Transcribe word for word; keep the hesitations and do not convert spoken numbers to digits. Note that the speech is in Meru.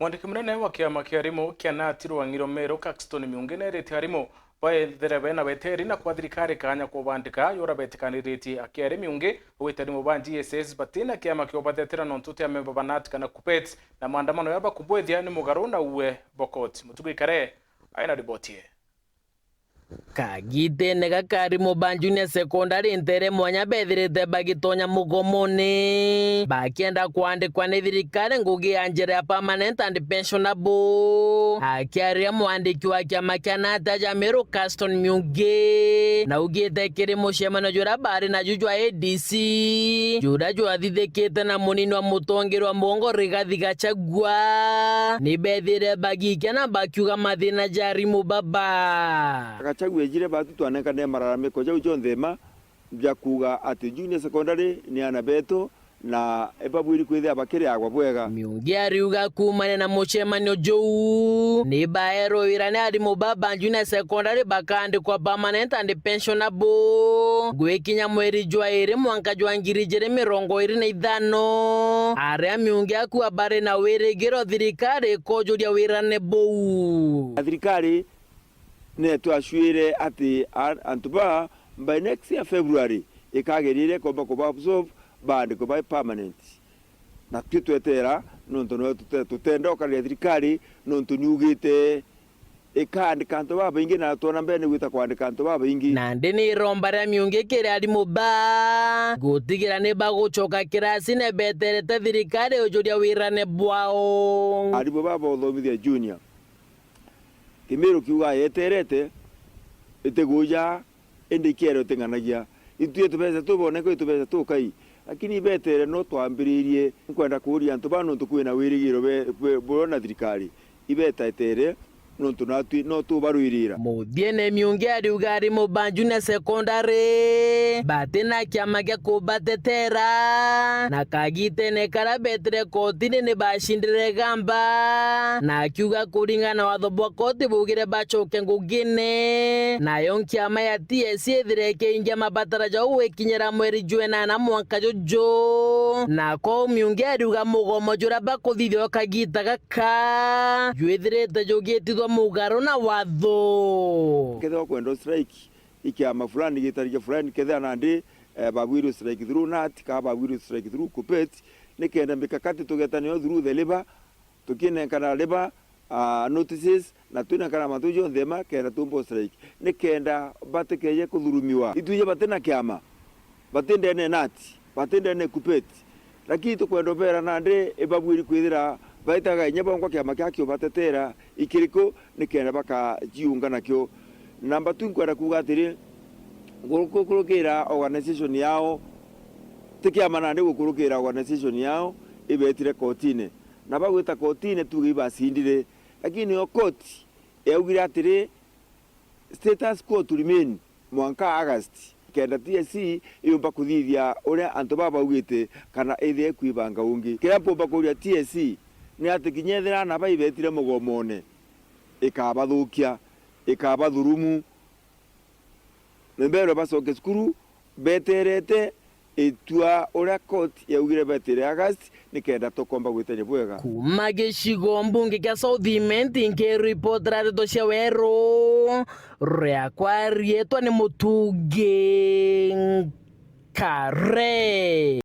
Mwandiki munene wa kiama kia arimu kia nati Rwang'iro Meru, Caxton Miungi, neeritie arimu baethire bena weteri na kwa thirikari kaanya kubandika yura betikaniritie. Akiaria Miungi augite arimu ba G S S batina kiama kia ubathetera nontu ti amemba ba nati kana KUPPET, na maandamano ya bakubwethia ni mugaru na uwe bokoti. Mutuku Ikare aina riboti ii. Kagitene gaka arimu ba junior secondary ntere mwanya bethirite bagitonya mugomone bakienda kwandikwa ni thirikari ngugi ya njira ya permanent and pensionable. Akiaria mwandiki wa kiama kia nati ja Meru, Caxton Miungi, naugite kiri mucemanio juria bari naju jwa A D C juria jwathithikite na munini wa mutongeria wa Mugomone Rigathi Gachagua, ni bethire bagikia na bakiuga mathina ja arimu baba. Gachagua ejire batu twanenkanire mararamiko jau jonthe ma ja kuuga ati junior secondary ni aana betu na ibabwiri kwithira bakiriagwa bwega. Miungi ariuga kuumania na mucemanio juu, ni baerwe wira ni arimu baba junior secondary bakaandikwa permanent and pensionable gwikinya mweri jwa iri mwanka jwa ngiri ijiri mirongo iri na ithano, aria Miungi akua bari na wirigiro thirikari ikojuria wirane buu. Thirikari ni twacwire ati a-, antu ba by next year February ikagirire komba kuba absorb baandikwe ba permanent. Na twi twetera, nontu no tute-, tutenda ukarira thirikari, nontu niugite ikaandika antu babaingi na twona mbere ni gwita kwandika antu babaingi. Nandi ni iromba ria Miungi kiri arimu ba gutigira ni bagucoka kirasi ne beterete thirikari ujuria wirane bwao. Arimu baba uthomithia junior. Kimiru kiuga yeterete, itiguja, indi ikiere uting'anagia. Itui tubeca tuboneka, itubeca tukai. Lakini ibetere no twambiririe. Nkwenda kuuria antu ba nontu kwina wirigiro be-, be-, burona thirikari. Ibeta etere, nontu natwi no tubarwirira. Muthiene Miungi ariuga arimu ba junior secondary batina kiama gia kubatetera, na kagitene karia betire kotini ni bacindire gamba, na akiuga kuringana na watho bwa koti bugire bacoke ngugine, nayo nkiama ya T S C ithire ikiingia mabatara jau gwikinyira mweri jwenana mwanka juju. Na kou Miungi ariuga mugomo juria bakuthithia o kagita gaka jwithirite jugitithwa mugaru na watho. Kethira ukwenda strike, ikiama fulani, gitarikia fulani, kethira nandi, eh, babwirwe strike through nat, kana babwirwe strike through KUPPET, nikenda mikakati tugeta nayo through the labour, tukinenkana labour, ah, notices, na twinenkana mantu jonthe ma kenda tumba strike. Nikenda batikeje kuthurumiwa. Itwije batina kiama, bati ndene nat, bati ndene KUPPET. Lakini tukwenda ubera nandi ibabwiri kwithira baitaga inya bongwa kiama kia kiubatetera ikiriku nikenda bakajiunga nakio. Namba tu nkwenda kuuga atiri, gukurukira organization yao, ti kiama nandi gukurukira organization yao, ibetire kotine. Na bagwita kotine tuge ibacindire. Lakini yo koti yaugire atiri, status quo to remain mwanka August, kenda T S C yumba kuthithia uria antu baba baugite kana ithie kwibanga ungi. Kiria mpumba kuuria T S C ni ati kinya ethira aana ba ibetire mugomone, ikabathukia, ikabathurumu, na iberwe bacoke cukuru, beterete itua uria court yaugire betire August, nikenda tukomba gwitania bwega. Kuma gicigo mbunge kia South Imenti, nkiripotera ndeto cia weru, riakwa riitwa ni Mutungi Nkare.